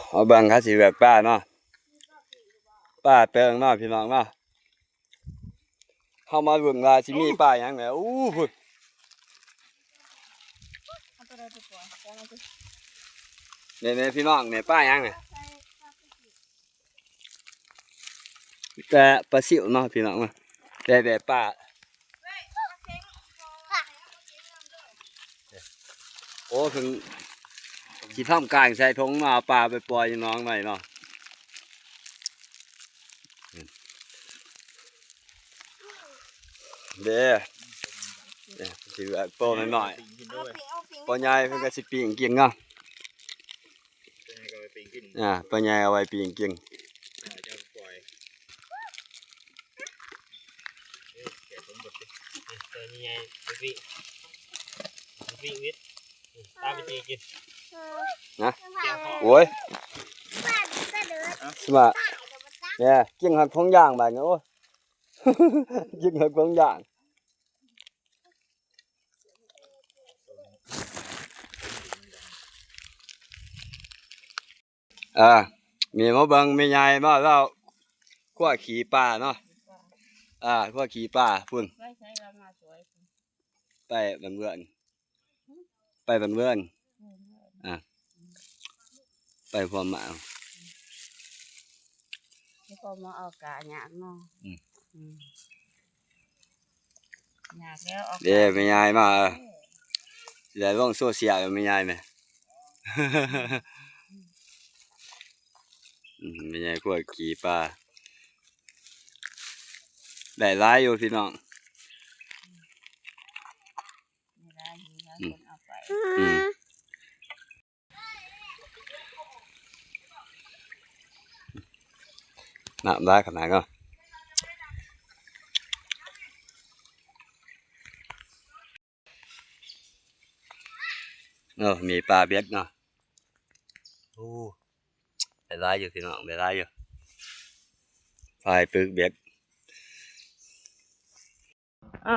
ເຮົາເບິ່ງເຂົາຊິເລືອກປາເນາະ ປາເຕີງເນາະພີ່ນ້ອງເນາະ. ເຮົາມາເບິ່ງວ່າຊິມີປາຫຍັງແດ່. ໂອ້ ພຸ້ນ ເອົາໂຕໃດໄປປ່ອຍ ແມ່ນໆ ພີ່ນ້ອງ ແມ່ນປາຫຍັງນີ້? ແຕ່ປາຊິວເນາະພີ່ນ້ອງເນາະ ແຕ່ ແຕ່ປາ ໂອ້ ເພິ່ນຊິທຳການໃສ່ຖົງມາເອົາປາໄປປ່ອຍຢູ່ໜອງໃໝ່ເນາະ. ເດ້ ເດ້ ຊິເລືອກໂຕນ້ອຍໆ ເອົາປີ້ງ ເອົາປີ້ງ ໂຕໃຫຍ່ເພິ່ນກໍຊິປີ້ງກິນເນາະ. ໂຕໃຫຍ່ກໍໄວ້ປີ້ງກິນ ອ່າ ໂຕໃຫຍ່ເອົາໄວ້ປີ້ງກິນ ອ່າ ຈັ່ງປ່ອຍ ເອີ ແກະສົມບົດຕິ ນີ້ ໂຕໃຫຍ່ໆ ໄປປີ້ງ ໄປປີ້ງວິດ ນີ້ ຕາມໄປຈີ່ກິນ ນະ ໂອ້ຍ ສະມາ ແມ່ ກິນຮອດຖົງຢາງບາດນີ້ ໂອ້ຍ ກິນຮອດຖົງຢາງ. ເອີ ນີ້ມາເບິ່ງແມ່ໃຫຍ່ມາລາວ ຂົ້ວຂີ້ປາເນາະ ອ່າ ຂົ້ວຂີ້ປາພຸ້ນ ໄປໃສລາວມາສວຍ ໄປບ້ານເວືອນ ໄປບ້ານເວືອນ ອ່າ ໄປພວມມາ ໄປພວມມາເອົາກະຍາກເນາະ ອືມ ອືມ ຍາກແລ້ວ ເອີ ແມ່ຍາຍມາ ເອີ ຊິໄດ້ລົງໂຊຊຽວແມ່ຍາຍແມ່ ອືມ ແມ່ຍາຍຂົ້ວຂີ້ປາ ໄດ້ຫຼາຍຢູ່ພີ່ນ້ອງ ໄດ້ຫຼາຍຢູ່ ຫຼາຍຄົນເອົາໄປ ອືມ ນ້ຳຫຼາຍຂະໜາດເນາະ ເອີ ມີປາເບັດເນາະ ໂອ້ ໄດ້ຫຼາຍຢູ່ພີ່ນ້ອງ ໄດ້ຫຼາຍຢູ່ ປາປຶກເບັດ ອ່ະ